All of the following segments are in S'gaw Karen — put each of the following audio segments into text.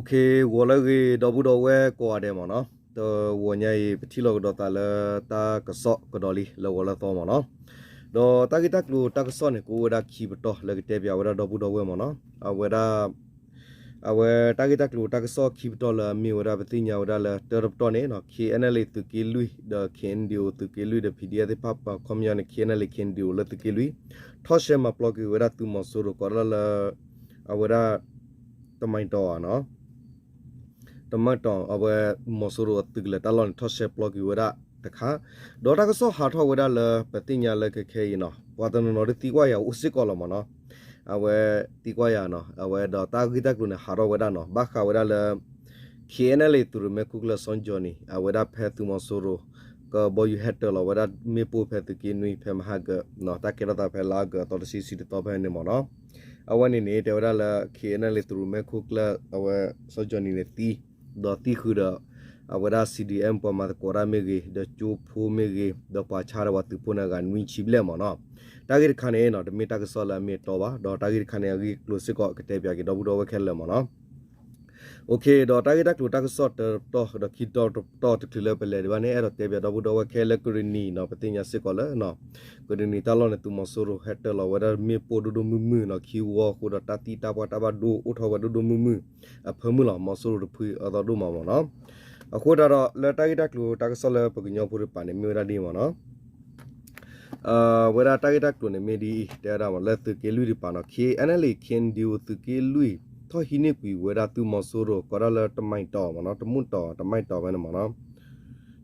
ဂီၤလၢအဂ့ၤ ဒီပုၢ်ဒီဝဲၢ်ကိးဂၤဒဲးမ့ၢ်နီၤ, တဂီၤညါအံၤ ပထံၣ်လိာ်ကဒီးသးလၢတၢ်ကစီၣ်ကဒီးလံ လၢဂီၤလၢသီမ့ၢ်နီၤ, ဒီးတၢ်ဂ့ၢ်တၢ်ကျိၤတၢ်ကစီၣ်န့ၣ် ကအိၣ်ဝဲဒၣ်ခံပတီၢ်လၢကတဲပၠးဝဲဒၣ်ဒီပုၢ်ဒီဝဲၢ်မ့ၢ်နီၤ, အဝဲဒၣ် အဝဲတၢ်ဂ့ၢ်တၢ်ကျိၤတၢ်ကစီၣ်ခံပတီၢ်လၢအမ့ၢ်ဝဲဒၣ် ပသ့ၣ်ညါဝဲဒၣ်လၢတၢတပတီၢ်န့ၣ်နီၤ ခ့ၣ်အဲၣ်အၣ်လ့ၣ်သုးက့လွံၢ် ဒီး ခ့ၣ်အဲၣ်ယူၣ် သုးက့လွံၢ်ဒီး ပီၣ်ဒီအၣ်ဖ် သ့ၣ်တဖၣ် ပှၤခီပညီန့ၣ် ခ့ၣ်အဲၣ်အၣ်လ့ၣ် ခ့ၣ်အဲၣ်ယူၣ် လၢသုးက့လွံၢ် ထီၣ်ရှဲမၤပျီကွံာ်ဝဲဒၣ်သုးမီၤစိရိၤ ကိးဒၣ်လၢ အဝဲဒၣ် တမံတီၤနီၤ တမံတီၤ အဝဲမီၤစိရိၤအသုးကလၢၤတၢ်လီၢ်န့ၣ် ထီၣ်ရှဲပျီကွံာ်ဝဲဒၣ်တခါ, ဒီးတၢ်ကစီၣ်ဟးထီၣ်ဝဲဒၣ်လၢ ပသ့ၣ်ညါလၢခဲခဲအံၤနီၤ ပှၤတနီၤနီၤဒ်သံကွၢ်ယၤအိၣ်စ့ၢ်ကီးလီၤမ့ၢ်နီၤ, အဝဲသံကွၢ်ယၤနီၤ အဝဲဒီးတၢ်ဂ့ၢ်တၢ်ကျိၤန့ၣ် ဟးထီၣ်ဝဲဒၣ်နီၤ ဘၣ်ဃးဝဲဒၣ်လၢ ခ့ၣ်အဲၣ်အၣ်လ့ၣ် သုးရူးမဲခိၣ်ကျၢၢ် စီၤကၠီၣ်နံၣ် အဝဲဒၣ်ဖဲသုးမီၤစိရိၤ ကဘီယူၤဟဲတၢၤလီၤဝဲဒၣ်မ့ၣ်ပိၢ်ဖဲသုးက့နွံ ဖဲမဟါကၢၤ တၢ်ကဲထီၣ်သးဖဲလါအီကူး အသီတဆံ တဆံတသီဖဲန့ၣ်မ့ၢ်နီၤ, အဝဲန့ၣ်န့ၣ် တဲဝဲဒၣ်လၢ ခ့ၣ်အဲၣ်အၣ်လ့ၣ် သုးရူးမဲခိၣ်ကျၢၢ် အဝဲစီၤကၠီၣ်နံၣ်န့ၣ်သံ, ဒီးသံဃုာ်ဒီး အဝဲဒၣ် စံၣ်ဒံၣ်အဲၣ် ပှၤမၤသကိးတၢ်မ့ၢ်ဂ့ၤ ဒီးကၠိဖိမ့ၢ်ဂ့ၤ ဒီးပှၤဆါဒီးပှၤသုးဖိန့ၣ် အဂၤနွံဆံဘျဲၣ်မ့ၢ်နီၤ, တၢ်ဂ့ၢ်တခါန့ၣ်နီၤ တမ့ၢ်တၢ်ကစီၣ်လၢအမ့ၢ်အတီဘၣ်, ဒီးတၢ်ဂ့ၢ်တခါန့ၣ် အဂ့ၢ်အကျိၤစ့ၢ်ကီး ကတဲပၠးက့ၤဒီပုၢ်ဒီဝဲၢ်ခဲလၢာ်မ့ၢ်နီၤ ဒီးတၢ်ဂ့ၢ်တၢ်ကျိၤတၢ်ကစီၣ်တပတီၢ် ဒီးခံပတီၢ်တပတီၢ်တချုးလၢပလဲၤဒံးဘၣ်န့ၣ် အဲၣ်ဒိးတဲပၠးဒီပုၢ်ဒီဝဲၢ်ခဲလၢာ် ကရ့ၣ်နံၤနီၤ ပသ့ၣ်ညါစ့ၢ်ကီးလၢ ကရ့ၣ်နံၤတၢ်လီၢ်န့ၣ် သုးမီၤစိရိၤဟဲတၢၤလီၤဝဲဒၣ်မ့ၣ်ပိၢ်ဒိၣ်ဒိၣ်မုၢ်မုၢ်နီၤ ခံဝီအဃိဒီးတၢ်သံတၢ်ပှၢ်တၢ်ဘၣ်ဒိအိၣ်ထီၣ်ဝဲဒိၣ်ဒိၣ်မုၢ်မုၢ် အဖၢမုၢ်လီၤ မီၤစိရိၤတဖုအသီဒိၣ်မးမ့ၢ်နီၤ, အဃိသတးဒီးလၢတၢ်ဂ့ၢ်တၢ်ကျိၤတၢ်ကစီၣ်လၢပကညီဖိတပၤန့ၣ် မ့ၢ်ဝဲဒၣ်ဒ်အံၤမ့ၢ်နီၤ ဝဲဒၣ်တၢ်ဂ့ၢ်တၢ်ကျိၤန့ၣ်မ့ၢ်ဒ်အံၤ တဲဝဲဒၣ်မ့ၢ်လၢသုးက့လွံၢ်တပၤနီၤ ခ့ၣ်အဲၣ်အၣ်လ့ၣ် ခ့ၣ်အဲၣ်ယူၣ် သုးက့လွံၢ် ထီၣ်ဟံးန့ၢ်ကွံာ်ဝဲဒၣ်သုးမီၤစိရိၤ ကိးဒၣ်လၢတမံတီၤမ့ၢ်နီၤ တမံတီၤ တမံတီၤဝဲန့ၣ်မ့ၢ်နီၤ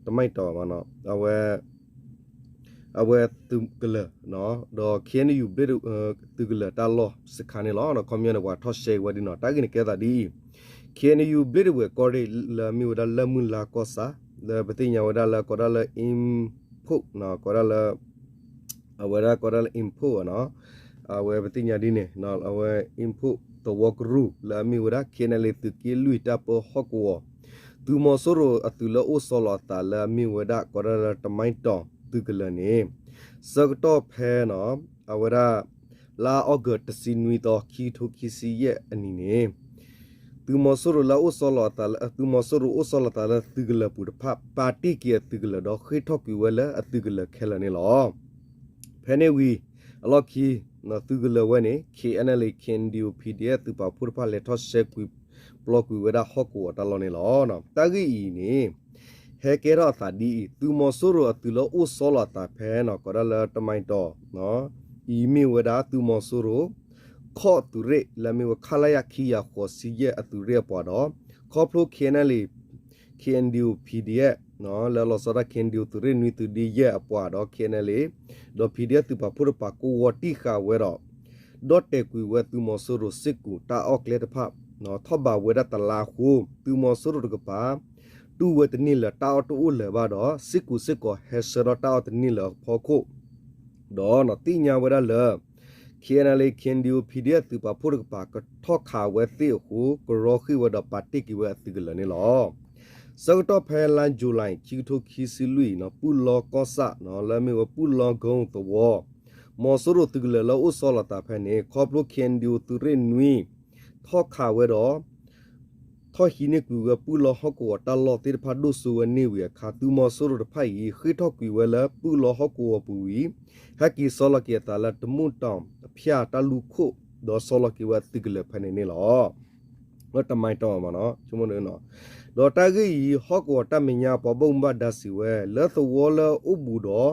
တမံတီၤမ့ၢ်နီၤ အဝဲ အဝဲသုးကလၢၤ ဒီး ခ့ၣ်အဲၣ်ယူၣ် ဘျ့ၣ် သုးကလၢၤတၢ်လီၢ်စခါန့ၣ်လီၤ. ခီပညီန့ၣ် ပှၤထီၣ်ရှဲက့ၤဝဲဒ်နီၤ တၢ်ဂ့ၢ်န့ၣ်ကဲသးဒ်အံၤ ခ့ၣ်အဲၣ်ယူၣ် ဘျ့ၣ်ဒဝဲၢ်ကီၢ်ရ့ၣ် လၢအမ့ၢ်ဝဲဒၣ်လၢၢ်မုၢ်လါကီၢ်ဆၣ် လၢပသ့ၣ်ညါဝဲဒၣ်လၢကိးဒၣ်လၢ အံၣ်ဖှိၣ် ကိးဒၣ်လၢ အဝဲဒၣ်ကိးဒၣ်လၢ အံၣ်ဖှိၣ် နီၤ အဝဲပသ့ၣ်ညါဒ်န့ၣ် အဝဲ အံၣ်ဖှိၣ် သဝီကရူၢ် လၢအမ့ၢ်ဝဲဒၣ် ခ့ၣ်အဲၣ်ယူၣ် သုးက့လွံၢ်တၢ်ပၢဟီၣ်ကဝီၤ သုးမီၤစိရိၤအသုးလၢအိၣ်ဆီလီၤအသးလၢအမ့ၢ်ဝဲဒၣ်ကိးဒၣ်လၢတမံတီၤသုးကလၢၤန့ၣ် ဆၢကတီၢ်ဖဲနီၤ အဝဲဒၣ် လါအီကူး တဆံနွံသီ ခံကထိခံဆံယဲၢ်အနံၣ်န့ၣ် သုးမီၤစိရိၤလၢအိၣ်ဆီလီၤအသးလၢ သုးမီၤစိရိၤအိၣ်ဆီလီၤသးလၢသုးကလၢၤပူၤတဖၣ် ပာ်တ့ၢ်က့ၤအသုးကလၢၤဒီးဃ့ၢ်ထီၣ်ကွံာ်ဝဲလၢအသုးကလၢၤခဲလၢာ်န့ၣ်လီၤ. ဖဲန့ၣ်ဝံၤ အလီၢ်ခံ သုးကလၢၤဝဲန့ၣ် ခ့ၣ်အဲၣ်ယူၣ် ခ့ၣ်အဲၣ်ယူၣ် ပီၣ်ဒီအၣ်ဖ် သုးပာ်ဖှိၣ်တဖၣ်လဲၤထီၣ်ရှဲကွံာ် ပျီကွံာ်ဝဲဒၣ်ဟီၣ်ကဝီၤတၢ်လီၢ်န့ၣ်လီၤ. တၢ်ဂ့ၢ်အံၤန့ၣ် ဟဲကဲထီၣ်အသးဒ်အံၤ သုးမီၤစိရိၤအသုးလၢအိၣ်ဆီလီၤအသးဖဲနီၤ ကိးဒၣ်လၢတမံတီၤ အံၤမ့ၢ်ဝဲဒၣ်သုးမီၤစိရိၤ ခီၣ်သုးရ့ၣ်လၢအမ့ၢ်ဝဲ ခလရ ခံကယၤဃိးဆံယဲၢ်အသုးရ့ၣ်အပှၤဒီး ခီဖျိ ခ့ၣ်အဲၣ်ယူၣ် ခ့ၣ်အဲၣ်ယူၣ် ပီၣ်ဒီအၣ်ဖ် လၢလီၤဆီဒၣ် ခ့ၣ်အဲၣ်ယူၣ် သုးရ့ၣ်နွံ သုးဒ့ယဲၢ်အပှၤဒီး ခ့ၣ်အဲၣ်ယူၣ် ဒီး ပီၣ်ဒီအၣ်ဖ် သုးပာ်ဖှိၣ်တဖၣ် ကဝီၤတံၢ်ဃာ်ဝဲဒီး ဒီၣ်တဲာ်ကွံာ်ဝဲသုးမီၤစိရိၤစ့ၢ်ကီးတၢ်အီၣ်ကျဲတဖၣ် ထီၣ်ဘးဝဲဒၣ်တလါအဃိ သုးမီၤစိရိၤတကပၤ တူၢ်ဝဲတန့ၢ်လၢၤ တၢ်အီၣ်တအိၣ်လၢၤဘၣ်ဒီး စ့ၢ်ကီးစ့ၢ်ကီးဟဲဆှၢဒီးတၢ်အီၣ်တန့ၢ်လၢၤအဖီခိၣ် ဒီးသ့ၣ်ညါဝဲဒၣ်လၢ ခ့ၣ်အဲၣ်ယူၣ် ခ့ၣ်အဲၣ်ယူၣ် ပီၣ်ဒီအၣ်ဖ် သုးပာ်ဖှိၣ်တကပၤ ကထီၣ်ခးဝဲသ့ၣ်အဃိ ကရီဃ့ၢ်ဝဲဒီးပာ်တ့ၢ်က့ၤဝဲအသုးကလၢၤန့ၣ်လီၤ. ဆၢကတီၢ်ဖဲလါယူၤလံ ခံကထိခံဆံလွံၢ် ပုၢ်လီကီၢ်ဆၣ် လၢအမ့ၢ်ဝဲပုၢ်လီကီသဝီ မီၤစိရိၤသုးကလၢၤလၢအိၣ်ဆီလီၤသးဖဲန့ၣ် ခီဖျိ ခ့ၣ်အဲၣ်ယူၣ် သုးရ့ၣ်နွံ ထီၣ်ခးဝဲဒီး ထီၣ်ဟံးန့ၢ်ကွံာ်ဝဲပုၢ်လီဟီၣ်ကဝီၤတၢ်လီၢ်သ့ၣ်တဖၣ်ဒိၣ်စိဝဲန့ၢ်ဝံၤအခါ သုးမီၤစိရိၤတဖၣ်အံၤ ဃ့ၢ်ထီၣ်ကွံာ်ဝဲလၢပုၢ်လီဟီၣ်ကဝီၤပူၤဝံၤ ဟဲက့ၤဆီလီၤက့ၤအသးလၢတမူၣ်တီၣ်ဖၠၣ်တၢ်လူၢ်ခိၣ် ဒီးဆီလီၤက့ၤဝဲအသုးကလၢၤဖဲန့ၣ်န့ၣ်လီၤ. လၢတမံတီၤမ့ၢ်နီၤ ဒီးတၢ်ဂ့ၢ်အံၤ ဟီၣ်ကဝီၤတၢ်မဲာ်ညါပှၤဘၣ်မူဘၣ်ဒါစံးဝဲ လၢသဝီလၢအအိၣ်ဘူးဒီး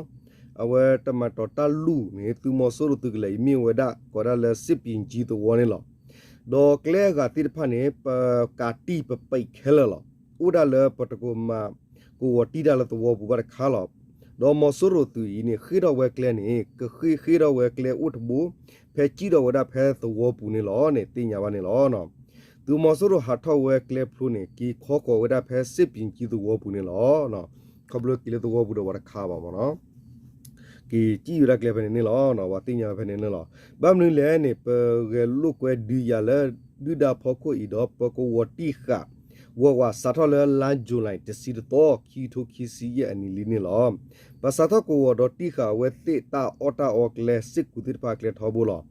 အဝဲတမံတီၤတၢ်လူၢ်န့ၣ် သုးမီၤစိရိၤသုးကလၢၤအံၤမ့ၢ်ဝဲဒၣ် ကိးဒၣ်လၢ စစ်ပင်ကြီး သဝီန့ၣ်လီၤ. ဒီးကျဲအဂၤသ့ၣ်တဖၣ်န့ၣ် ပကးတံၢ်ပပံးခဲလၢာ်လီၤ. အိၣ်ဒၣ်လၢပတကမၤ ကဝီၤတံၢ်တၢ်လၢသဝီပူၤဘၣ်တခါလီၤ. ဒီးမီၤစိရိၤသုးအံၤန့ၣ် ဃ့ၢ်ထီၣ်ဝဲကျဲန့ၣ် ကဃ့ၢ်ဃ့ၢ်ထီၣ်ဝဲကျဲအိၣ်တဘိ ဖဲစံၣ်ထီၣ်ဝဲဒၣ်ဖဲသဝီပူၤန့ၣ်လီၤန့ၣ် သ့ၣ်ညါဘၣ်န့ၣ်လီၤ. သုးမီၤစိရိၤဟးထီၣ်ဝဲကျဲဖျိန့ၣ် က့ၤခီဃီၤဝဲဒၣ်ဖဲ စစ်ပင်ကြီး သဝီပူၤန့ၣ်လီၤ. ခီဖျိက့ၤလၢသဝီပူၤဒီးပှၤတခါဘၣ်မ့ၢ်နီၤ က့ၤစံၣ်ဝဲဒၣ်ကျဲဖဲန့ၣ်န့ၣ်လီၤ. ပှၤသ့ၣ်ညါဝဲဖဲန့ၣ်န့ၣ်လီၤ. ဘၣ်မနုၤလဲၣ်န့ၣ် ပဂဲၤလိာ်ကွဲဒုးယၤလၢဒုၣ်ဒါဖီခိၣ်အံၤဒီး ပကဝီၤတံၢ်ဃာ် ဝီၤဝးစးထီၣ်လၢလါယူၤလံ တဆံတသီ ခံကထိခံဆံယဲၢ်အနံၤလံန့ၣ်လီၤ. ပစးထီၣ်ကဝီၤဒီးတံၢ်ဃာ်အဝဲသ့ၣ်တၢ်အီၣ်တၢ်အီကျဲ စ့ၢ်ကီးသ့ၣ်တဖၣ်အကျဲထီဘိလီၤ.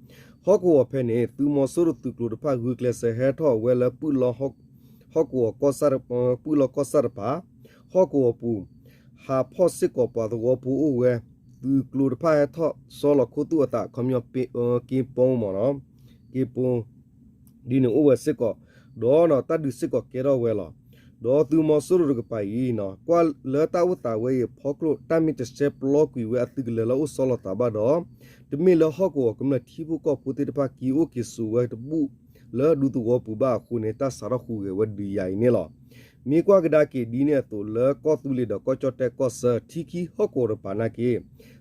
ဟီၣ်ကဝီၤဖဲန့ၣ် သုးမီၤစိရိၤသုးကျိၤတဖၣ်ဂုာ်ကျဲးစၢးဟဲထီၣ်ဝဲလၢပုၢ်လီဟီၣ် ဟီၣ်ကဝီၤကီၢ်ဆၣ်တ- ပှၢ်လီၤကီၢ်ဆၣ်တပၤ ဟီၣ်ကဝီၤပူၤ ဟးဖီၣ်စ့ၢ်ကီးပှၤသဝီဖိအိၣ်ဝဲ သုးကျိၤတဖၣ်ဟဲထီၣ်ဆီလီၤခိၣ်သူၣ်အသး ခီပညီ က့ပိမ့ၢ်နီၤ က့ပိ ဒ်န့ၣ်အိၣ်ဝဲစ့ၢ်ကီး ဒီးတၢ်ဒုးစ့ၢ်ကီးကဲထီၣ်ဝဲလီၤ. ဒီးသုးမီၤစိရိၤတကပၤအံၤ ကွၢ်လၢတၢ်အိၣ်သးဝဲအံၤအဖီခိၣ် တၢ်မ့ၢ်တဆှဲပျီကွံာ်ဝဲအသုးကလၢၤလၢအအိၣ်ဆီလီၤသးဘၣ်ဒီး တမ့ၢ်လၢဟီၣ်ကဝီၤကမျၢၢ်ထံဖိကီၢ်ဖိသ့ၣ်တဖၣ်က့ၤအိၣ်က့ၤဆိးဝဲတဘူၣ်လၢဒူသဝီပူၤဘၣ်အဃိန့ၣ် တၢ်စးထီၣ်ဟူးဂဲၤဝဲဒုးယၤအံၤန့ၣ်လီၤ. မ့ၢ်ကွၢ်ကဒါက့ၤဒ်န့ၣ်အသိးလၢကီၢ်သူလ့ၤဒီးကီၢ်ကၠီၣ်တဲၣ်ကီၢ်ဆၢ ထံခံဟီၣ်ကဝီၤတကပၤနာ်က့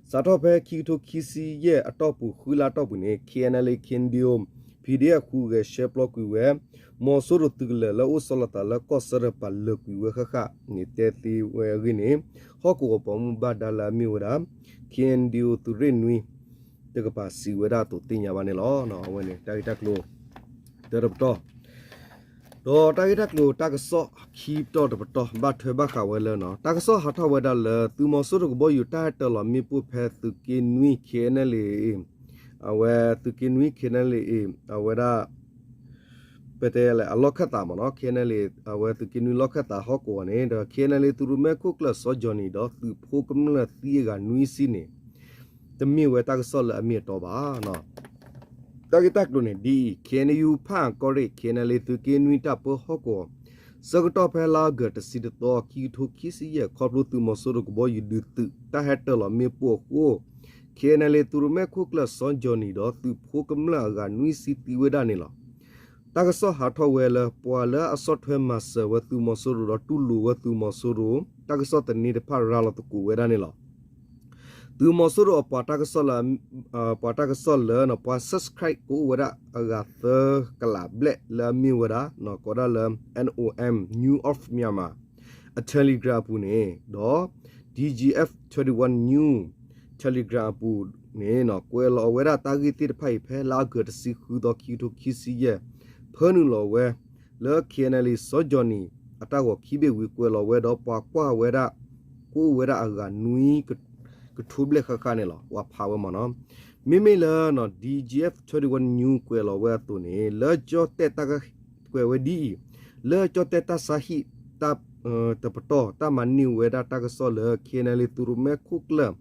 စးထီၣ်ဖဲခံကထိခံဆံယဲၢ်အတီၢ်ပူၤ ဃုလါတီၢ်ပူၤန့ၣ် K N L A K N D O P D F ဟူးဂဲၤဆှဲပျီကွံာ်ဝဲ မီၤစိရိၤသုးကလၢၤလၢအိၣ်ဆီလီၤသးလၢကီၢ်ဆၢတကပၤလၢာ်ကွံာ်ဝဲဃၣ်ဃၣ်န့ၣ် တဲသ့ဝဲအဂ့ၢ်န့ၣ် ဟီၣ်ကဝီၤပိာ်မုၣ်ဘၣ်ဒါလၢအမ့ၢ်ဝဲဒၣ် K N D O သုးရ့ၣ်နွံ တကပၤစံးဝဲဒၣ်အသိးသ့ၣ်ညါဘၣ်န့ၣ်လီၤ. အဝဲန့ၣ် တၢ်ဂ့ၢ်တၢ်ကျိၤ တၢတပတီၢ် ဒီးတၢ်ဂ့ၢ်တၢ်ကျိၤတၢ်ကစီၣ်ခံပတီၢ်တပတီၢ် ဘၣ်ထွဲဘၣ်ဃးဝဲလၢ တၢ်ကစီၣ်ဟးထီၣ်ဝဲဒၣ်လၢ သုးမီၤစိရိၤကဘီယူၤတၢ်ဟဲတၢၤလီၤမ့ၣ်ပိၢ်ဖဲသုးက့နွံ K N L A အဝဲသုးက့နွံ K N L A အဝဲဒၣ် ပတဲလဲၣ် အလီၢ်ခၢၣ်သးမ့ၢ်နီၤ K N L A အဝဲသုးက့နွံလီၢ်ခၢၣ်သးဟီၣ်ကဝီၤန့ၣ် ဒီး K N L A သုးရူၢ်မဲခိၣ်ကျၢၢ်စီၤကၠီၣ်နံၣ် ဒီးသုးဖိကမျၢၢ်သံအဂၤနွံဆံန့ၣ် တမ့ၢ်ဝဲတၢ်ကစီၣ်လၢအမ့ၢ်အတီဘၣ်. တၢ်ဂ့ၢ်တၢ်ကျိၤန့ၣ်ဒ်အံၤ K N U ဖၣ်အၣ်ကီၢ်ရ့ၣ် K N L A သုးက့နွံတၢ်ပၢဟီၣ်ကဝီၤ ဆၢကတီၢ်ဖဲလါအီကူးတဆံတသီ ခံကထိခံဆံယဲၢ် ခီဖျိသုးမီၤစိရိၤကဘီယူၤဒုးသုး တၢ်ဟဲတၢၤလီၤမ့ၣ်ပိၢ်အဃိ K N L A သုးရူၢ်မဲခိၣ်ကျၢၢ်စီၤကၠီၣ်နံၣ် ဒီးသုးဖိကမျၢၢ်အဂၤနွံဆံသံဝဲဒၣ်န့ၣ်လီၤ. တၢ်ကစီၣ်ဟးထီၣ်ဝဲလၢ ပှၤလၢအဆီၣ်ထွဲမၤစၢၤဝဲသုးမီၤစိရိၤဒီးတူၢ်လိာ်ဝဲသုးမီၤစိရိၤ တၢ်ကစီၣ်သန့တဖၣ်ရၤလီၤသကိးဝဲဒၣ်န့ၣ်လီၤ. သုးမီၤစိရိၤအပှၤတၢ်ကစီၣ်လၢ ပှၤတၢ်ကစီၣ်လၢ ပှၤ subscribe ကအိၣ်ဝဲဒၣ်အဂၤသၢကလးဘျဲၣ်လၢအမ့ၢ်ဝဲဒၣ် ကိးဒၣ်လၢ N O M News of Myanmar အ Telegram အပူၤန့ၣ် ဒီး D G F twenty-one News Telegram အပူၤန့ၣ် ကွဲးလီၤဝဲဒၣ်တၢ်ဂ့ၢ်သ့ၣ်တဖၣ်အံၤ ဖဲလါအီကူးတဆံဃုသီ ခံကထိခံဆံယဲၢ် ဖၢနုာ်လီၤဝဲ လၢ K N L A စီၤကၠီၣ်နံၣ် အတၢ်ဂီၤခံဘ့ၣ်ဝံၤ ကွဲးလီၤဝဲဒီးပှၤကွၢ်ဝဲဒၣ် ကအိၣ်ဝဲဒၣ်အဂၤနွံ ကထိဘျဲၣ်ဃၣ်ဃၣ်န့ၣ်လီၤ. ပှၤဖးဝဲမ့ၢ်နီၤ မ့မ့ၢ်လၢ D G F twenty-one News ကွဲးလီၤဝဲအသိးန့ၣ် လၢကၠီၣ်တဲၣ်တၢ် ကွဲးဝဲဒ်အံၤ လၢကၠီၣ်တဲၣ်တၢ်ဆါဟံၣ် တၢ် တပတီၢ် တၢ်မၤန့ၢ်ဝဲဒၣ်တၢ်ကစီၣ်လၢ K N L A သုးရူၢ်မဲခိၣ်ကျၢၢ်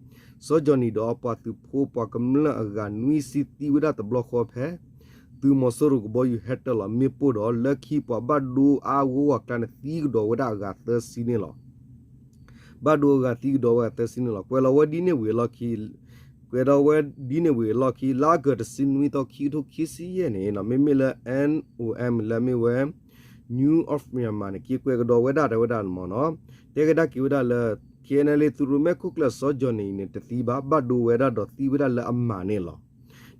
စီၤကၠီၣ်နံၣ်ဒီးအပှၤသုးဖိပှၤကမျၢၢ်အဂၤနွံဆံ သံဝဲဒၣ်တဘျီဃီဖဲ သုးမီၤစိရိၤကဘီယူၤဟဲတၢၤလီၤမ့ၣ်ပိၢ်ဒီး လၢခံပှၤဘၣ်ဒိအါအါဂီၢ်ဂီၢ်အကျါန့ၣ် သံကဒီးဝဲဒၣ်အဂၤသၢဆံန့ၣ်လီၤ. ဘၣ်ဒိအဂၤသံကဒီးဝဲအဂၤသၢဆံန့ၣ်လီၤ. ကွဲးလီၤဝဲဒ်န့ၣ်ဝံၤအလီၢ်ခံ ကွဲးဒီးဝဲဒ်န့ၣ်ဝံၤအလီၢ်ခံ လါအီကူးတဆံနွံသီ ခံကထိခံဆံယဲၢ်န့ၣ် မ့မ့ၢ်လၢ N O M လၢအမ့ၢ်ဝဲ News of Myanmar န့ၣ် က့ၤကွဲးကဒီးဝဲဒၣ်တဲဝဲဒၣ်မ့ၢ်နီၤ တဲကဒါက့ၤဝဲဒၣ်လၢ K N L A သုးရူၢ်မဲခိၣ်ကျၢၢ်စီၤကၠီၣ်နံၣ်အံၤန့ၣ် တသံဘၣ် ဘၣ်ဒိဝဲဒၣ်ဒီးသံဝဲဒၣ်လၢအမၤန့ၣ်လီၤ.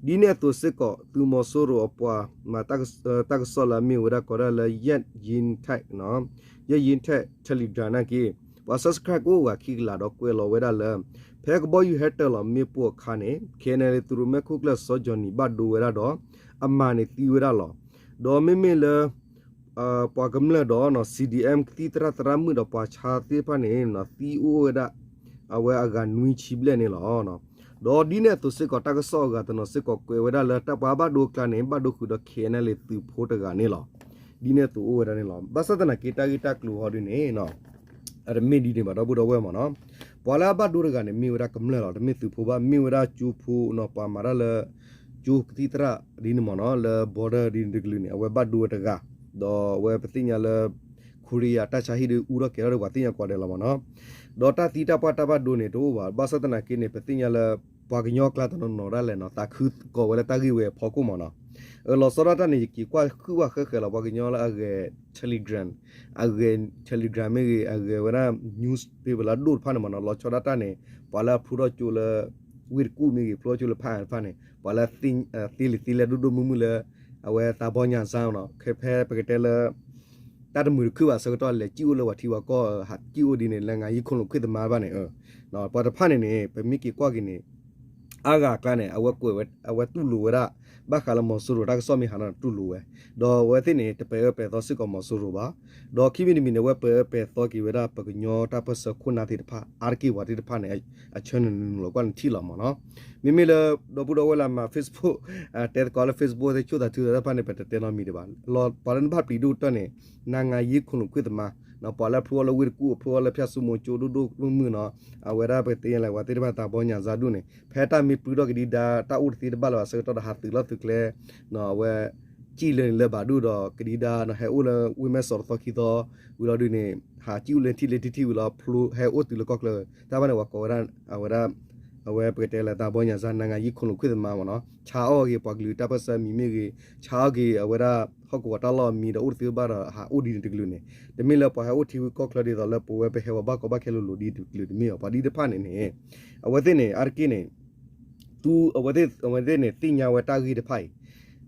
ဒ်န့ၣ်အသိးစ့ၢ်ကီး သုးမီၤစိရိၤအပှၤမၤတၢ်ကစီၣ်လၢအမ့ၢ်ဝဲဒၣ်ကိးဒၣ်လၢ Yat Yin Tech ယဲၢ်ယံၤထဲး Telegram နာ်က့ ပှၤ subscribe ကအိၣ်ဂၤခံကလးဒီးကွဲးလီၤဝဲဒၣ်လၢ ဖဲကဘီယူၤဟဲတၢၤလီၤမ့ၣ်ပိၢ်အခါန့ၣ် K N L A သုးရူၢ်မဲခိၣ်ကျၢၢ်စီၤကၠီၣ်နံၣ်ဘၣ်ဒိဝဲဒၣ်ဒီး အမၤန့ၣ်သံဝဲဒၣ်လီၤ. ဒီးမ့မ့ၢ်လၢ ပှၤကမျၢၢ်ဒီး C D M ကသံၣ်သရၣ်သရၣ်မုၣ်ဒီးပှၤဆါသ့ၣ်တဖၣ်န့ၣ် သံအိၣ်ဝဲဒၣ် အဝဲအဂၤနွံဆံဘျဲၣ်န့ၣ်လီၤ. ဒီးဒ်န့ၣ်အသိးစ့ၢ်ကီး တၢ်ကစီၣ်အဂၤတနီၤစ့ၢ်ကီးကွဲးဝဲဒၣ်လၢ တၢ်ပှၤဘၣ်ဒိအကျါန့ၣ် ဘၣ်ဒိဃုာ်ဒီး K N L A သုးဖိတဂၤန့ၣ်လီၤ. ဒ်န့ၣ်အသိးအိၣ်ဝဲဒၣ်န့ၣ်လီၤ. ဘၣ်ဆၣ်သနာ်က့ တၢ်ဂ့ၢ်တၢ်ကျိၤဟီဒ်န့ၣ် အတမ့ၢ်ဒ်န့ၣ်ဘၣ် ဒီပုၢ်ဒီဝဲၢ်မ့ၢ်နီၤ ပှၤလၢအဘၣ်ဒိတဂၤန့ၣ် မ့ၢ်ဝဲဒၣ်ကမျၢၢ်လီၤ. တမ့ၢ်သုးဖိဘၣ် မ့ၢ်ဝဲဒၣ်ကၠိဖိနီၤ ပှၤမၤတၢ်လၢ ကၠိကသံၣ်သရၣ်ဒ်န့ၣ်မ့ၢ်နီၤ လၢ border ဒ်န့ၣ်တကလုာ်န့ၣ် အဝဲဘၣ်ဒိဝဲတဂၤ ဒီးအဝဲပသ့ၣ်ညါလၢ ခိရံယါတၢ်ဆါဟံၣ်ဒီးအူထီၣ်ကဲၤထီၣ်ဒီးပှၤသ့ၣ်ညါကိးဂၤဒဲးလီၤမ့ၢ်နီၤ ဒီးတၢ်သံတၢ်ပှၢ်တၢ်ဘၣ်ဒိန့ၣ် တအိၣ်ဘၣ်. ဘၣ်ဆၣ်သနာ်က့န့ၣ် ပသ့ၣ်ညါလၢ ပှၤကညီကျါတနီၤနီၤဒၣ်လဲာ်နီၤ သးခုကိးဝဲလၢတၢ်ဂ့ၢ်ဝဲအဖီခိၣ်မ့ၢ်နီၤ အၢ လီၤဆီဒၣ်တၢ်န့ၣ် ယက့ၤကွၢ်ဃုာ်ဝဲဃဲဃဲလီၤ ပှၤကညီလၢအဂဲၤ Telegram အဂဲၤ Telegram မ့ၢ်ဂ့ၤ အဂဲၤဝဲဒၣ် news paper လၢအဒိၣ်တဖၣ်န့ၣ်မ့ၢ်နီၤ လီၤဆီဒၣ်တၢ်န့ၣ် ပှၤလၢအဖျိထီၣ်ကၠိလၢ ဝ့ၢ်တကူၣ်မ့ၢ်ဂ့ၤ ဖျိထီၣ်ကၠိလၢဖးအါတဖၣ်န့ၣ် ပှၤလၢ သ့လံာ်သ့လဲၢ်ဒိၣ်ဒိၣ်မုၢ်မုၢ်လၢ အဝဲသးဘီညါစၢ်နီၤ ခဲဖဲပကတဲလၢ တၢ်တမုာ်တခုဘၣ်ဆၢကတီၢ်လဲၤစံၣ်အိၣ်လၢပှၤထံပှၤကီၢ် ဟးစံၣ်အိၣ်ဒ်န့ၣ် လၢငါယံခိၣ်လိာ်ခွံၣ်သမါတဖၣ်န့ၣ် ပှၤတဖၣ်န့ၣ်န့ၣ် ပမ့ၢ်က့ၤကွၢ်က့ၤန့ၣ် အါဂၤအကျါန့ၣ် အဝဲကွဲးဝဲ အဝဲတူၢ်လိာ်ဝဲဒၣ် ဘၣ်ဃးလၢမီၤစိရိၤတၢ်ကစီၣ်မ့ၢ်ဟးထီၣ်န့ၣ်တူၢ်လိာ်ဝဲ, ဒီးအဝဲသ့ၣ်န့ၣ် တပဲာ်အၢပဲာ်သီစ့ၢ်ကီးမီၤစိရိၤဘၣ်, ဒီးခံမံၤတမံၤန့ၣ် အဝဲပဲာ်အၢပဲာ်သီက့ၤဝဲဒၣ် ပကညီတၢ်ပၢၢ်ဆၢခိၣ်နၢ်သ့ၣ်တဖၣ် အါတက့ၢ်ပှၤသ့ၣ်တဖၣ်န့ၣ် အဆၢနုာ်နုာ်လီၤကွၢ်န့ၣ်ထံၣ်လီၤမ့ၢ်နီၤ. မ့မ့ၢ်လၢ ဒီပုၢ်ဒီဝဲၢ်လၢမၤ Facebook တဲသကိးလၢ Facebook သ့ၣ် ဆိၣ်သးထုသးတၢ်တဖၣ်န့ၣ် ပတတဲနီတမံၤဒံးဘၣ်. ပှၤလၢနဘၣ်ပျံၤဒိၣ်ကတၢၢ်န့ၣ် နၤငၤယ့ခိၣ်လိာ်ခွံၣ်သမါ, ပှၤလၢဖျိအီၤလၢဝ့ၢ်တကူၣ် ဖျိအီၤလၢဖၠၣ်စိမိၤကၠိဒိၣ်ဒိၣ်မုၢ်မုၢ်နီၤ, အဝဲဒၣ်ပကတဲလဲၣ် ပှၤသ့ၣ်တဖၣ်သးဘီညါစၢ်ဒိၣ်န့ၣ် ဖဲတၢ်မ့ၢ်ပြူထီၣ်ကဒံဒါ တၢ်အိၣ်တသ့တဘၣ်လၢၤဘၣ်ဆၢကတီၢ်ဒီး ဟးသုးလီၢ်သုးကျဲ အဝဲ စံၣ်လၢန့ၣ်လၢၤဘၣ်ဒိၣ်ဒီး ကဒံဒါနီၤ ဟဲအိၣ်လၢဝ့ၢ်မဲၢ်စီးတသီခံသီ ဝံၤလီၤဒုးန့ၣ် ဟးစံၣ်အိၣ်လၢထံၣ်လၢထံထံၣ်ဝံၤလီၤ ဖျိဟဲအိၣ်တုၤလၢကီၢ်ချၢ, တၢ်ဘၣ်န့ၣ် ပှၤကိးဝဲဒၣ် အဝဲဒၣ် အဝဲပကတဲလၢသးဘီညါစၢ် နၤငၤယ့ခိၣ်လိာ်ခွံၣ်သမါမ့ၢ်နီၤ, ဆါအီၣ်က့ၤပှၤကလုာ်တၢ်ပၢၢ်ဆၢမံၤမ့ၢ်ဂ့ၤ, ဆါအီၣ်က့ၤအဝဲဒၣ် ဟီၣ်ကဝီၤတၢ်လီၢ်အမံၤဒီး အိၣ်တသ့ဘၣ်ဒီး ဟးအိၣ်ဒ်န့ၣ်တကလုာ်န့ၣ်, တမ့ၢ်လၢပှၤဟဲအိၣ်ထံဝံၤကီၢ်ချၢဒ်သိးလၢပဝဲပဟဲဝဲဘၣ်ကီဘၣ်ခဲလိၤလိၤဒ်တကလုာ်တမ့ၢ်ဘၣ်. ပှၤသ့ၣ်တဖၣ်န့ၣ်န့ၣ် အဝဲသ့ၣ်န့ၣ် အါတက့ၢ်န့ၣ် သု အဝဲသ့ၣ် အဝဲသ့ၣ်န့ၣ် သ့ၣ်ညါဝဲတၢ်ဂ့ၢ်တဖၣ်အံၤ,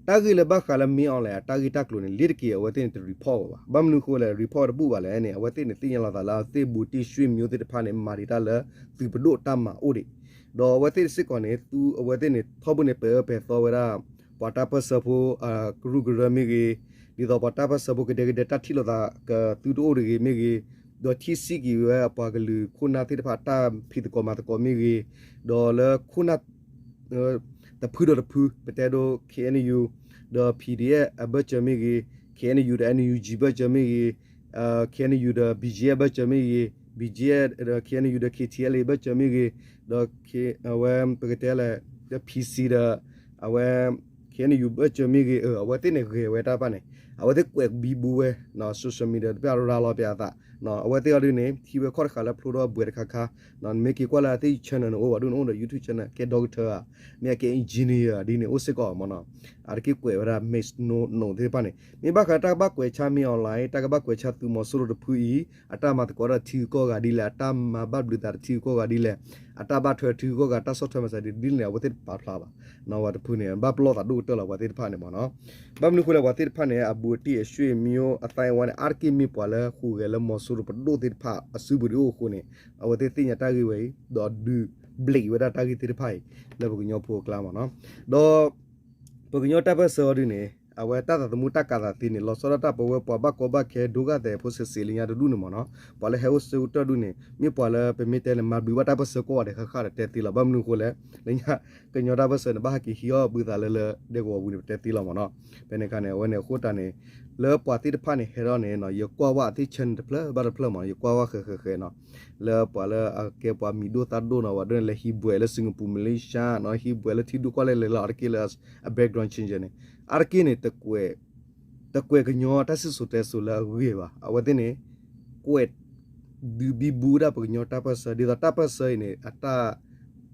တၢ်ဂ့ၢ်လၢဘၣ်ဃးလၢမ့ၢ်အီၤလဲၣ် အတၢ်ဂ့ၢ်တၢ်ကျိၤန့ၣ် လ့တက့ၤအဝဲသ့ၣ်န့ၣ် တ report ဝဲဘၣ်. ဘၣ်မနုၤအဃိလဲၣ် report တဘူၣ်ဘၣ်လဲၣ်န့ၣ် အဝဲသ့ၣ်န့ၣ်သ့ၣ်ညါလီၤသးလၢ သ့ၣ်ဘူးတံၢ်ရွှ့ၣ်မၠိသ့ၣ်တဖၣ်န့ၣ် မၤဒံးတၢ်လၢ သုးပဒိၣ်တၢ်မၤအိၣ်ဒံး, ဒီးအဝဲသ့ၣ်စ့ၢ်ကီးန့ၣ် သု အဝဲသ့ၣ်န့ၣ် ထီဘိန့ၣ် ပဲာ်အၢပဲာ်သီဝဲဒၣ် ပှၤတၢ်ပၢၢ်ဆၢဖိ ကရူၢ်ကရၢမ့ၢ်ဂ့ၤ, ဒ်သိးပှၤတၢ်ပၢၢ်ဆၢဖိကဒဲကဒဲတၢ်ထံၣ်လိာ်သးကသုတအိၣ်တဂ့ၤမ့ၢ်ဂ့ၤ, ဒီးထံၣ်စံၣ်က့ၤဝဲအပှၤကလုာ်ခိၣ်နၢ်သ့ၣ်တဖၣ်တၢ်ဖံးသကိးမၤသကိးမ့ၢ်ဂ့ၤ, ဒီးလၢခိၣ်နၢ် တဖုဒီးတဖု ပတဲဒိ K N U ဒီး P D F အဘၢၣ်စၢၤမ့ၢ်ဂ့ၤ, K N U ဒီး N U G ဘၢၣ်စၢၤမ့ၢ်ဂ့ၤ, K N U ဒီး B G F ဘၢၣ်စၢၤမ့ၢ်ဂ့ၤ, B G F ဒီး K N U ဒီး K T L A ဘၢၣ်စၢၤမ့ၢ်ဂ့ၤ, ဒီး အဝဲပကတဲလၢ ဒီး P C ဒီး အဝဲ K N U ဘၢၣ်စၢၤမ့ၢ်ဂ့ၤ အဝဲသ့ၣ်န့ၣ်ဂဲၤဝဲတၢ်တဖၣ်န့ၣ် အဝဲသ့ၣ်ကွဲးဘံဘူဝဲ social media တဖၣ်ရၤလီၤပျးအသး, အဝဲသ့ၣ်အီၤဒုးန့ၣ် ထံဝဲခီၣ်တဃာ်လၢဖျိထီၣ်ဘှဲးတခါခါ, နမ့ၢ်က့ၤကွၢ်လၢအသ့ၣ် channel န့ၣ်အိၣ်ဝဲဒိၣ်န့ၣ်အိၣ်ဒီး YouTube channel ကဲ doctor ဧါ, မ့ၢ်အကဲ engineer ဒ်န့ၣ်အိၣ်စ့ၢ်ကီးမ့ၢ်နီၤ, အါတက့ၢ်ကွဲးဝဲဒၣ် mix no no သ့ၣ်တဖၣ်န့ၣ် မ့ၢ်ဘၣ်ဃးတၢ်ကဘၣ်ကွဲးဆါ မ့ၢ် online တၢ်ကဘၣ်ကွဲးဆါသုးမီၤစိရိၤတဖုအံၤ အတၢ်မၤသကိးတၢ်ထံဂုၤကီၢ်ဂၤဒ်လဲၣ်, အတၢ်မၤဘၣ်ဘျုးသးတထံဂုၤကီၢ်ဂၤဒ်လဲၣ်, အတၢ်ဘၣ်ထွဲထံဂုၤကီၢ်ဂၤ တၢ်ဆီၣ်ထွဲမၤစၢၤဒ်လဲၣ် အဝဲသ့ၣ်တပာ်ဖျါဘၣ်, ဝဲတဖုန့ၣ် ဘၣ်ပလီၢ်သးဒိၣ်ကတၢၢ်လီၤ ပှၤသ့ၣ်တဖၣ်န့ၣ်မ့ၢ်နီၤ, ဘၣ်မနုၤအဃိလဲၣ် ပှၤသ့ၣ်တဖၣ်န့ၣ် အဘူးအတံၢ်အရွှ့ၣ်မၠိအသၣ်အဝါန့ၣ် အါတက့ၢ်မ့ၢ်ပှၤလၢဟူးဂဲၤလၢမီၤစိရိၤပဒိၣ်သ့ၣ်တဖၣ်အစုပူၤဒ်အိၣ်အဃိန့ၣ် အဝဲသ့ၣ်သ့ၣ်ညါတၢ်ဂ့ၢ်ဝဲအံၤ ဒီးဒုးဘျးဝဲဒၣ်တၢ်ဂ့ၢ်သ့ၣ်တဖၣ်အံၤ လၢပကညီဖိအကျါမ့ၢ်နီၤ, ဒီး ပကညီတၢ်ပၢၢ်ဆၢအီၤဒုးန့ၣ် အဝဲတၢ်သးသမူတၢ်ကးသးသ့န့ၣ် လီၤဆီဒၣ်တၢ်ပဝဲပှၤဘၣ်ကီဘၣ်ခဲဒိဂာ်သဲးဖိစဲးစဲးလၢညါတဒူၣ်န့ၣ်မ့ၢ်နီၤ, ပှၤလၢဟဲအိၣ်ဆၢကတီၢ်ဒူၣ်န့ၣ် မ့ၢ်ပှၤလၢပမ့ၢ်တဲန့ၣ် မၤဘျုးဘၣ်တၢ်ပၢၢ်ဆၢကိးဂၤဒဲးဃၣ်ဃၣ်ဒီးတဲသ့လီၤ. ဘၣ်မနုၤအဃိလဲၣ် လၢညါ ကညီတၢ်ပၢၢ်ဆၢန့ၣ် ဘၣ်ဟဲက့ၤဟံးအီၣ်ဘုသးလၢလၢဒဲကဝီၤပူၤန့ၣ် ပတဲသ့လီၤမ့ၢ်နီၤ, ဖဲန့ၣ်အခါန့ၣ် အဝဲန့ၣ်အဃိတၢ်န့ၣ် လၢပှၤသ့ၣ်တဖၣ်န့ၣ် ဟဲထီၣ်န့ၣ် ယကွၢ်ဝဲအသ့ၣ် channel တဖျၢၣ်ဘၣ်တဖျၢၣ်မ့ၢ်နီၤ, ယကွၢ်ဝဲဃဲးဃဲးဃဲးနီၤ လၢပှၤလၢအကဲပှၤမံၤဒိၣ်သၣ်ဒိၣ်နီၤ ပှၤဒိၣ်န့ၣ်လၢဟံးဘှဲးလၢ Singapore Malaysia နီၤ ဟံးဘှဲးလၢထံဒိၣ်ကီၢ်လဲၢ်လဲၢ်လီၤ အါတက့ၢ်လၢအ background change န့ၣ် အါတက့ၢ်န့ၣ် တကွဲးကညီတၢ်စံၣ်စိၤတဲစိၤလၢအဂ့ၤဘၣ်. အဝဲသ့ၣ်န့ၣ် ကွဲး ဒုးဘံဘူဝဲဒၣ်ပကညီတၢ်ပၢၢ်ဆၢ ဒ်သိးတၢ်ပၢၢ်ဆၢအံၤန့ၣ် အတၢ်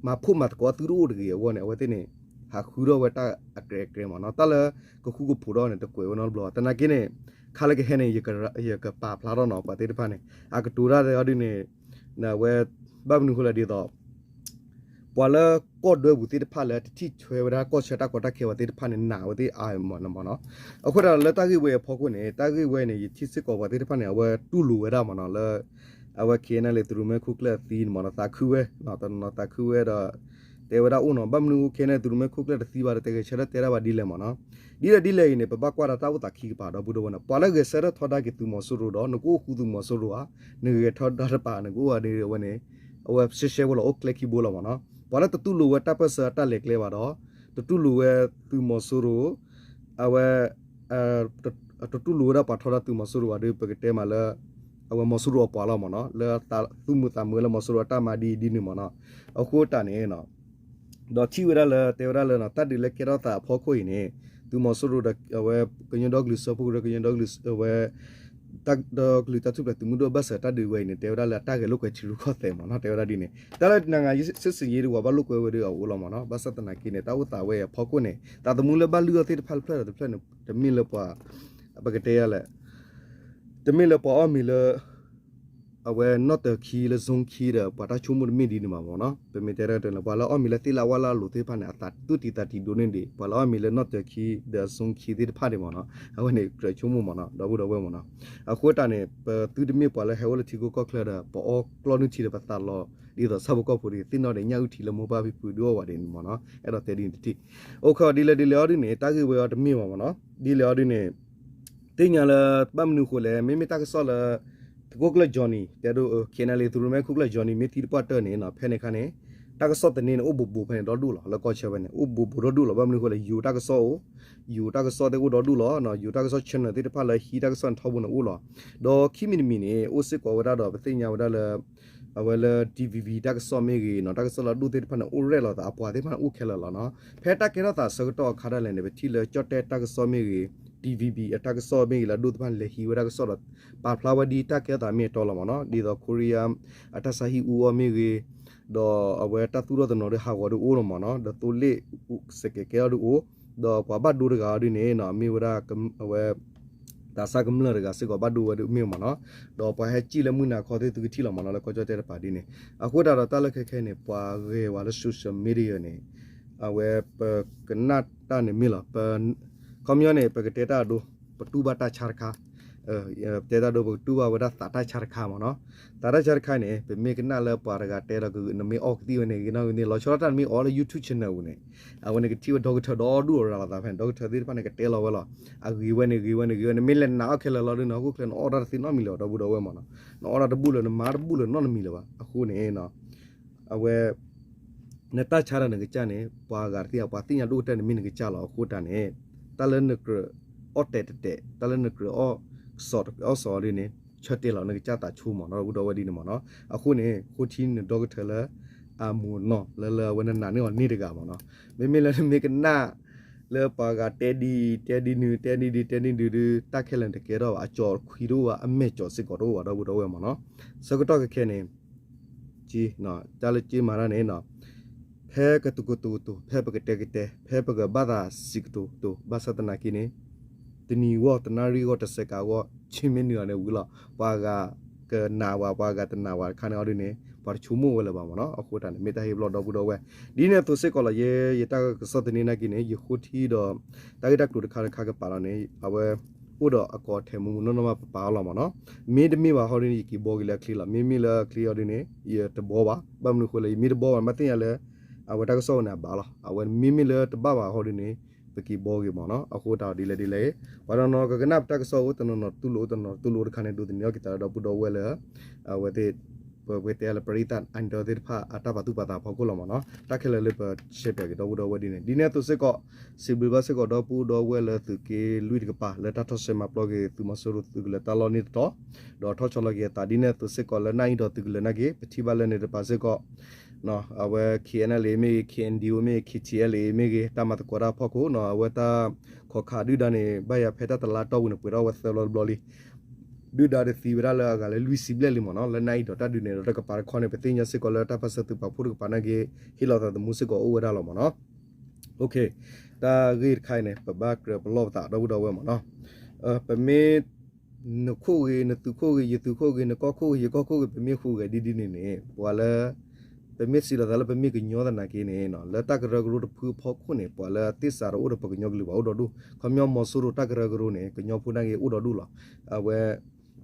မၤဖှိၣ်မၤသကိးသုတအိၣ်တဂ့ၤအဂီၢ်န့ၣ် အဝဲသ့ၣ်န့ၣ် ဟးဃုထီၣ်ဝဲတၢ်အကြဲးအကြဲးမ့ၢ်နီၤ, တၢ်လၢကဃူကဖိးထီၣ်န့ၣ် တကွဲးဝဲနီတဘျီ. သနာ်က့န့ၣ် ခါလၢကဟဲန့ၣ် ယကပာ်ဖျါထီၣ်နီၤ ပှၤသ့ၣ်တဖၣ်န့ၣ် အကတိၤတၢ်အီၤဒ်န့ၣ် အဝဲ ဘၣ်မနုၤအဃိလဲၣ်ဒ်သိး ပှၤလၢကီၢ်ဒွဲပူၤသ့ၣ်တဖၣ်လၢတထံၣ်ထွဲဝဲဒၣ်ကီၢ်ဆၢတၢ်ကီတၢ်ခဲပှၤသ့ၣ်တဖၣ်န့ၣ် နာ်ဝဲသ့ၣ်အါမ့ၢ်နီၤ. အဃိသတးလၢတၢ်ဂ့ၢ်ဝဲအဖီခိၣ်န့ၣ် တၢ်ဂ့ၢ်ဝဲန့ၣ် ယထံၣ်စ့ၢ်ကီးပှၤသ့ၣ်တဖၣ်န့ၣ် အဝဲတူၢ်လိာ်ဝဲဒၣ်မ့ၢ်နီၤ လၢ အဝဲ K N L A သုးရိၣ်မဲခိၣ်ကျၢၢ်သံန့ၣ်မ့ၢ်နီၤ သးခုဝဲ တနီၤသးခုဝဲဒီး တဲဝဲဒၣ်အိၣ်နီၤ ဘၣ်မနုၤအဃိ K N L A သုးရိၣ်မဲခိၣ်ကျၢၢ်တသံဘၣ်ဒီး တဲဂဲၤဆၢထၢၣ်တဲတၢ်ဘၣ်ဒ်လဲၣ်မ့ၢ်နီၤ. ဒ်လဲၣ်ဒ်လဲၣ်အံၤန့ၣ် ပဘၣ်ကွၢ်ဒီးတၢ်အိၣ်သးခံကပၤဒီပုၢ်ဒီဝဲၢ်န့ၣ် ပှၤလၢဂဲၤဆၢထၢၣ်ထီဒါက့ၤသုးမီၤစိရိၤဒီး နကအိၣ်ဃူသုးမီၤစိရိၤဧါ, နဂဲၤထီဒါတပၤ နကအိၣ်ဧါဒ်အဝဲန့ၣ် အဝဲရှဲရှဲဝဲလီၤ အိၣ်ကျဲခံဘိလီၤမ့ၢ်နီၤ. ပှၤလၢတတူၢ်လိာ်ဝဲတၢ်ပၢၢ်ဆၢအတၢ်လဲၤကျဲဘၣ်ဒီး တတူၢ်လိာ်ဝဲသုးမီၤစိရိၤ အဝဲ တတူၢ်လိာ်ဝဲဒၣ်ပှၤထီဒါသုးမီၤစိရိၤဘၣ်ဒီး ပကတဲမးလၢ အဝဲမီၤစိရိၤအပှၤလီၤမ့ၢ်နီၤ လၢသုးမုၢ်သးမုာ်လၢမီၤစိရိၤအတၢ်မၤဒ်အံၤဒ်န့ၣ်မ့ၢ်နီၤ. အဃိတၢ်န့ၣ် ဒီးထံၣ်ဝဲဒၣ်လၢ တဲဝဲဒၣ်လၢ တၢ်ဒုးလၢကဲထီၣ်သးအဖီခိၣ်အံၤန့ၣ် သုးမီၤစိရိၤဒီး အဝဲကညီဒီကလုာ်စၢဖှိၣ်ကရၢ ကညီဒီကလုာ်အဝဲ တၢ်ဒီကလုာ်တၢ်ထူၣ်ဖျဲးသုးမုၢ်ဒိၣ်ဘၢၣ်စၢၤတၢ်ဒုးဝဲအံၤန့ၣ် တဲဝဲဒၣ်လၢအတၢ်ဂဲၤလိာ်ကွဲထံရူၢ်ကီၢ်သဲးမ့ၢ်နီၤ တဲဝဲဒၣ်ဒ်န့ၣ် တၢ်လၢနဂၤ စစ်ဆင်ရေး တဝဲဘၣ်လိာ်ကွဲဝဲဒၣ်အအိၣ်လီၤမ့ၢ်နီၤ ဘၣ်ဆၣ်သနာ်က့န့ၣ် တၢ်အိၣ်သးဝဲအံၤအဖီခိၣ်န့ၣ် သးသမူလၢဘၣ်လုၢ်အီၣ်သ့ၣ်တဖၣ်တဖျၢၣ်ဒီးတဖျၢၣ်န့ၣ် တမ့ၢ်လၢပှၤ ပကတဲယၤလဲၣ် တမ့ၢ်လၢပှၤအီၣ်မ့ၤလၢ အဝဲနီၣ်တၢၤခံလၢ zone ခံဒီး ပှၤတၢ်ဆိကမိၣ်တမ့ၢ်ဒ်န့ၣ်ဘၣ်မ့ၢ်နီၤ. ပမ့ၢ်တဲတၢ်တၢ်န့ၣ် ပှၤလၢအီၣ်မ့ၤလၢသ့ၣ်လၣ်ဝၣ်လၢအလိၤသ့ၣ်တဖၣ်န့ၣ် အသးသူၣ်တံၤသးတံၤဒိၣ်န့ၢ်ဒံး ပှၤလၢအီၣ်မ့ၤလၢနီၣ်တၢၤခံဒီး zone ခံသ့ၣ်တဖၣ်န့ၣ်မ့ၢ်နီၤ အဝဲန့ၣ်ကြၢးဆိကမိၣ်မ့ၢ်နီၤ ဒီပုၢ်ဒီဝဲၢ်မ့ၢ်နီၤ. အဃိတၢ်န့ၣ် ပသုတမ့ၢ်ပှၤလၢဟဲအိၣ်လၢထံကိၢ်ကီၢ်ချၢဒီး ပအီၣ်ကျီၢ်နုၢ်ထံဒီးပသးလီၤ ဒ်သိးဆၣ်ဖိကီၢ်ဖိဒီး သ့ၣ်နီၣ်ဒီးညၣ်အုၣ်ထံလၢ mobile ဖံဖုဒုးအီၣ်ဝဲဒ်န့ၣ်မ့ၢ်နီၤ အဲၣ်ဒိးတဲဒ်န့ၣ်တထံၣ်. အိၣ်ခီဒ်လဲၣ်ဒ်လဲၣ်အီၤဒ်န့ၣ် တၢ်ဂ့ၢ်ဝဲအီၤတမ့ၢ်ဘၣ်မ့ၢ်နီၤ ဒ်လဲၣ်အီၤဒ်န့ၣ် သ့ၣ်ညါလၢ ဘၣ်မနုၤဃိလဲၣ် မ့မ့ၢ်တၢ်ကစီၣ်လၢ သုးခိၣ်ကျၢၢ် Johnny တဲဒိ KNLA သုးရိၣ်မဲခိၣ်ကျၢၢ် Johnny မ့ၢ်သံတပှၢ်တၢၢ်န့ၣ်နီၤ ဖဲန့ၣ်အခါန့ၣ် တၢ်ကစီၣ်သန့န့ၣ် အိၣ်ဘူးဘူးဖဲန့ၣ်ဒီဒူၣ်လီၤ လၢကီၢ်ဆၢဖဲန့ၣ် အိၣ်ဘူးဘူးဒီဒူၣ်လီၤ ဘၣ်မနုၤဃိလဲၣ် ယိၤတၢ်ကစီၣ်အိၣ် ယိၤတၢ်ကစီၣ်သ့ၣ်အိၣ်ဒီဒူၣ်လီၤ ယိၤတၢ်ကစီၣ် channel သ့ၣ်တဖၣ်လၢဟံးတၢ်ကစီၣ်န့ၣ်ထီဘိန့ၣ်အိၣ်လီၤ. ဒီးခံမံၤတမံၤန့ၣ် အိၣ်စ့ၢ်ကီးဝဲဒၣ်ဒီး ပသ့ၣ်ညါဝဲဒၣ်လၢ အဝဲလၢ DVB တၢ်ကစီၣ်မ့ၢ်ဂ့ၤနီၤ တၢ်ကစီၣ်လၢအဒိၣ်သ့ၣ်တဖၣ်န့ၣ် အိၣ်ရဲၣ်လီၤသး အပှၤသ့ၣ်တဖၣ်န့ၣ်အိၣ်ခဲလၢာ်လီၤနီၤ. ဖဲတၢ်ကဲထီၣ်သးဆၢကတီၢ်အခါဒၣ်လဲာ်န့ၣ် ပထံၣ်လၢကၠီၣ်တဲၣ်တၢ်ကစီၣ်မ့ၢ်ဂ့ၤ DVB အတၢ်ကစီၣ်မ့ၢ်ဂ့ၤလၢအဒိၣ်သ့ၣ်တဖၣ်န့ၣ် လဲၤဟံးဝဲတၢ်ကစီၣ်ဒီး ပာ်ဖျါဝဲဒ်တၢ်ကဲထီၣ်သးမ့ၢ်အတီလီၤမ့ၢ်နီၤ ဒ်သိး Korea အတၢ်ဆါဟံၣ်အူအီၣ်မ့ၢ်ဂ့ၤ ဒီးအဝဲတၢ်သူၣ်ထီၣ်တနီၤဒီးဟးဂီၤဒုးအိၣ်လီၤမ့ၢ်နီၤ ဒီးသိလ့ၣ်စဲးကဲးကဲထီၣ်ဒုးအိၣ် ဒီးပှၤဘၣ်ဒိတဂၤအီၤဒ်န့ၣ်နီၤ မ့ၢ်ဝဲဒၣ် အဝဲ သးစၢ်ကမျၢၢ်တဂၤစ့ၢ်ကီးဘၣ်ဒိဝဲဒုးမ့ၢ်မ့ၢ်နီၤ ဒီးပှၤဟဲစံၣ်လၢမုၢ်နၤခီသ့ၣ်သုကထံၣ်လီၤမ့ၢ်နီၤ လၢကီၢ်ကၠီၣ်တဲၣ်တပၤဒ်န့ၣ် အဃိသတးဒီးတၢ်လၢခဲခဲန့ၣ် ပှၤဂဲၤဝဲလၢ social media န့ၣ် အဝဲပကနၣ်တၢ်န့ၣ်မ့ၢ်လီၤ ပ ခီပညီန့ၣ် ပကတဲတၢ်အဒိ ပတူၢ်ဘၣ်တၢ်ဆါတခါ တဲတၢ်ဒိ ပကတူၢ်ဘၣ်ဝဲဒၣ်သးတၢ်ဆါတခါမ့ၢ်နီၤ သးတၢ်ဆါတခါန့ၣ် ပမ့ၢ်ကနၣ်လၢပှၤတဂၤတဲဒီး နမ့ၢ်အီကသံၣ်ဝဲန့ၣ် ဂ့ၤနီၣ်ဂ့ၤန့ၣ် လီၤဆီဒၣ်တၢ်နမ့ၢ်အီလၢ YouTube channel ပူၤန့ၣ် အဝဲန့ၣ်ကထံၣ်ဝဲ doctor ဒီဒူၣ်အရၤလီၤသးဖဲန့ၣ် doctor သ့ၣ်တဖၣ်န့ၣ် ကတဲလီၤဝဲလီၤ အဂ့ၤဝဲန့ၣ် ဂ့ၤဝဲန့ၣ် ဂ့ၤဝဲန့ၣ် မ့ၢ်လဲၤနာ်အီၤခဲလၢာ်လီၤဒုး နဟီၣ်ခိၣ်ချၢနအီၣ်တၢ်တသ့နီတမံၤလၢၤဘၣ် ဒီပုၢ်ဒီဝဲၢ်မ့ၢ်နီၤ နအီၣ်တၢ်တဘူၣ်လၢၤ နမၤတဘူၣ်လၢၤနီတမံၤလၢၤဘၣ် အဃိန့ၣ် အဝဲ နတၢ်ဆါဒီးနကစၢ်န့ၣ် ပှၤဂၤတသ့ၣ်ညါ ပှၤသ့ၣ်ညါဒိၣ်ကတၢၢ်န့ၣ်မ့ၢ်နကစၢ်လီၤ အဃိတၢ်န့ၣ် တၢ်လၢနကြၢးအီၣ်တဲာ်တတဲာ် တၢ်လၢနကြၢးအီၣ်စီၤတအီၣ်စီၤဒ်န့ၣ် ဆၢတဲာ်လီၤနကစၢ်သးဆိမ့ၢ်နီၤ ဒီပုၢ်ဒီဝဲၢ်ဒ်န့ၣ်မ့ၢ်နီၤ အဃိန့ၣ် ဃိထံန doctor လၢ အမိၢ်နီၢ် လၢလၢအဝဲနနာ်န့ၢ်အီၤန့ၢ်တဂၤမ့ၢ်နီၤ မ့မ့ၢ်လၢနမ့ၢ်ကနၣ် လၢပှၤဂၤတဲဒ်အံၤ တဲဒ်နုၤ တဲဒ်ဒု တဲဒ်ဒုဒု တၢ်ခဲလၢာ်န့ၣ်တကဲထီၣ်ဘၣ် အကၠီၤခွံတအိၣ်ဘၣ် အမဲာ်ကၠီၤစ့ၢ်ကီးတအိၣ်ဘၣ် ဒီပုၢ်ဒီဝဲၢ်မ့ၢ်နီၤ ဆၢကတီၢ်ခဲခဲန့ၣ် တၢ်လၢက့မၤတၢ်န့ၣ် ဖဲကတိၤကတိၤကတိၤ ဖဲပကတဲကတဲ ဖဲပကဘၣ်သးစံးကတိၤကတိၤ ဘၣ်ဆၣ်သနာ်က့န့ၣ် တနံၤဂီၢ် တနၣ်ရံၣ်ဂီၢ် တစဲးကးဂီၢ် က့မ့ၢ်နုာ်အီၤန့ၣ်ဝံၤလီၤ ပှၤဂၤကနာ်ဝဲ ပှၤဂၤတနာ်ဝဲတခါန့ၣ်အီၤဒ်န့ၣ် ပှၤတဆိကမိၣ်ဝဲလၢၤဘၣ်မ့ၢ်နီၤ အဃိတၢ်န့ၣ် မ့ၢ်တၢ်ဟ့ၣ်ပလီၢ်ဒီပုၢ်ဒီဝဲၢ် ဒ်န့ၣ်အသိးစ့ၢ်ကီးလီၤ ယဲ ယတၢ်ကစီၣ်သန့နာ်က့န့ၣ် ယဃိထံဒီး တၢ်ဂ့ၢ်တၢ်ကျိၤတခါတခါကပာ်လီၤန့ၣ် အဝဲ အိၣ်ဒီးအကီၢ်ထဲမူမူနီၢ်နီၢ်မးပပာ်အီၤလီၤမ့ၢ်နီၤ မ့တမ့ၢ်ဘၣ်ဟီဒ်န့ၣ် ယက့ၤဘှီက့ၤလၢအချ့လီၤ မ့မ့ၢ်လၢအချ့အီၤဒ်န့ၣ် ယတဘှီဘၣ် ဘၣ်မနုၤဃိလဲၣ် ယမ့ၢ်တဘှီဘၣ် မ့ၢ်သ့ၣ်ညါလၢ အဝဲတၢ်ကစီၣ်ဝဲန့ၣ်အဘၣ်လီၤ အဝဲမ့မ့ၢ်လၢတဘၣ်ဘၣ်ဟီဒ်န့ၣ် ပက့ၤဘှီက့ၤမ့ၢ်နီၤ အဃိတၢ်ဒ်လဲၣ်ဒ်လဲၣ် ပှၤတနီၤနီၤကကနၣ်ပတၢ်ကစီၣ်အိၣ် တနီၤနီၤတူၢ်လိာ်အိၣ် တနီၤနီၤတူၢ်လိာ်အိၣ်တခါန့ၣ် ဒိးသန့ၤအီၤက့ၤသးလၢဒီပုၢ်ဒီဝဲၢ်လၢ အဝဲသ့ၣ် ပဝဲတဲလၢ ပရံသၣ် အၣ်ဒၢသ့ၣ်တဖၣ် အတၢ်ပာ်သူၣ်ပာ်သးအဖီခိၣ်လီၤမ့ၢ်နီၤ တၢ်ခဲလၢာ်လၢပရှဲပၠးက့ၤဒီပုၢ်ဒီဝဲၢ်ဒ်န့ၣ် ဒ်န့ၣ်အသိးစ့ၢ်ကီး စံးဘျုးဘၣ်စ့ၢ်ကီးဒီပုၢ်ဒီဝဲၢ်လၢသုးက့လွံၢ်တကပၤ လၢတၢ်ထီၣ်ဆှဲမၤပျီက့ၤ သုးမီၤစိရိၤသုးကလၢၤတၢ်လီၢ်န့ၣ်တတီၤ ဒီးထီၣ်ဆီလီၤက့ၤအသးဒ်န့ၣ်အသိးစ့ၢ်ကီးလၢနၢ်အံၤဒီးသုးကလၢၤနာ်က့ ပထံၣ်ဘၣ်လၢန့ၣ်တကပၤစ့ၢ်ကီး အဝဲ KNLA မ့ၢ်ဂ့ၤ KNDO မ့ၢ်ဂ့ၤ KTLA မ့ၢ်ဂ့ၤ တၢ်မၤသကိးတၢ်အဖီခိၣ်နီၤ အဝဲတၢ်ခီးခးဒုၣ်ဒါန့ၣ် ဘၣ်ယၤဖဲတၢ်တလါတီၢ်ပူၤန့ၣ် ပှဲၤထီၣ်ဝဲသၢဘျီတဘျီလံ ဒုၣ်ဒါဒုးသံဝဲဒၣ်လၢအဂၤလၢလွံၢ်ဆံဘျဲၣ်လံမ့ၢ်နီၤ လၢနၢ်အံၤဒီးတၢ်ဒုးန့ၣ်ဒီးတကပၤတခီန့ၣ် ပသ့ၣ်ညါစ့ၢ်ကီးလၢတၢ်ပၢၢ်ဆၢသုးပာ်ဖှိၣ်တကပၤနာ်က့ ဟ့ၣ်လီၤသးသမူစ့ၢ်ကီးအိၣ်ဝဲဒၣ်လီၤမ့ၢ်နီၤ တၢ်ဂ့ၢ်တခါအံၤန့ၣ် ပဘၣ်ကြၢးပလီၢ်ပသးဒီပုၢ်ဒီဝဲၢ်မ့ၢ်နီၤ ပမ့ၢ် နခိၣ်ဂ့ၤ နသုးခိၣ်ဂ့ၤ ယသုးခိၣ်ဂ့ၤ နကီၢ်ခိၣ်ဂ့ၤ ယကီၢ်ခိၣ်ဂ့ၤ ပမ့ၢ်ဟူးဂဲၤဒ်ဒ်န့ၣ်န့ၣ် ပှၤလၢ ပမ့ၢ်စံးလီၤသးလၢပမ့ၢ်ကညီသနာ်က့န့ၣ် လၢတၢ်ကရၢကရိတဖုအဖီခိၣ်န့ၣ် ပှၤလၢအသ့ၣ်စးတအိၣ်ဒီးပှၤကညီကလုာ်ဘၣ်အိၣ်ဒီဒူၣ် ခီပညီမီၤစိရိၤတၢ်ကရၢကရိန့ၣ် ကညီဖိနာ်က့အိၣ်ဒီဒူၣ်လီၤ အဝဲ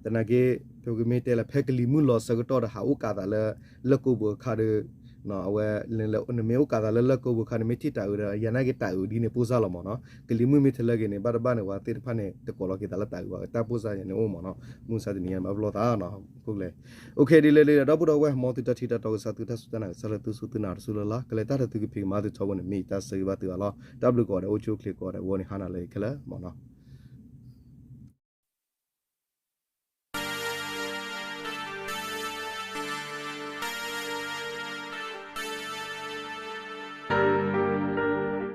သနာ်က့ ပကမ့ၢ်တဲလၢ ဖဲကလံၤမုၢ်လီၤဆၢကတီၢ်ဒီး ဟးအိၣ်ကးသးလၢ လၢၢ်ကိးပူၤအခါဒီး အဝဲ နမ့ၢ်အိၣ်ကးသးလၢလၢၢ်ကိးပူၤအခါန့ၣ် မ့ၢ်ထံၣ်တၢ်အုးဒီး ယၤနာ်က့တၢ်အုးဒ်န့ၣ် ပိၢ်စၢ်လီၤမ့ၢ်နီၤ ကလံၤမုၢ်မ့ၢ်ထဲလၢက့ၤန့ၣ် ဘၣ်တဘၣ်န့ၣ် ပှၤသ့ၣ်တဖၣ်န့ၣ် တကိးလီၤက့ၤသးလၢတၢ်အုးဘၣ် တၢ်ပိၢ်စၢ်ယၤန့ၣ်အိၣ်မ့ၢ်နီၤ မုၢ်မဆါတနံၤညါန့ၣ် ဘၣ်ပလီၢ်သးနီၤ ခိၣ်ကျဲ အိၣ်ခ့ ဒ်လဲၣ်ဒ်လဲၣ် ဒီပုၢ်ဒီဝဲၢ် မ်သုတၢ်ထံၣ်တၢ်တီကစၢ် သုတၢ်စူၢ်တၢ်နာ်ကစၢ်လၢသုစူၢ်သုနာ်တစူၢ်လၢ်လၢ် ကလဲၤတၢ်ဒီးသုကဖံးကမၤသုထီဘိန့ၣ် မ့ၢ်ယတၢ်ဆၢဂ့ၤဘၣ်သုဘၣ်လီၤ တၢ်ဘျုးကိးဂၤဒဲး အိၣ်ဆူၣ်အိၣ်ချ့ကိးဂၤဒဲး အဂီၢ်န့ၣ် ဟါနၤလၢခဲလၢာ်မ့ၢ်နီၤ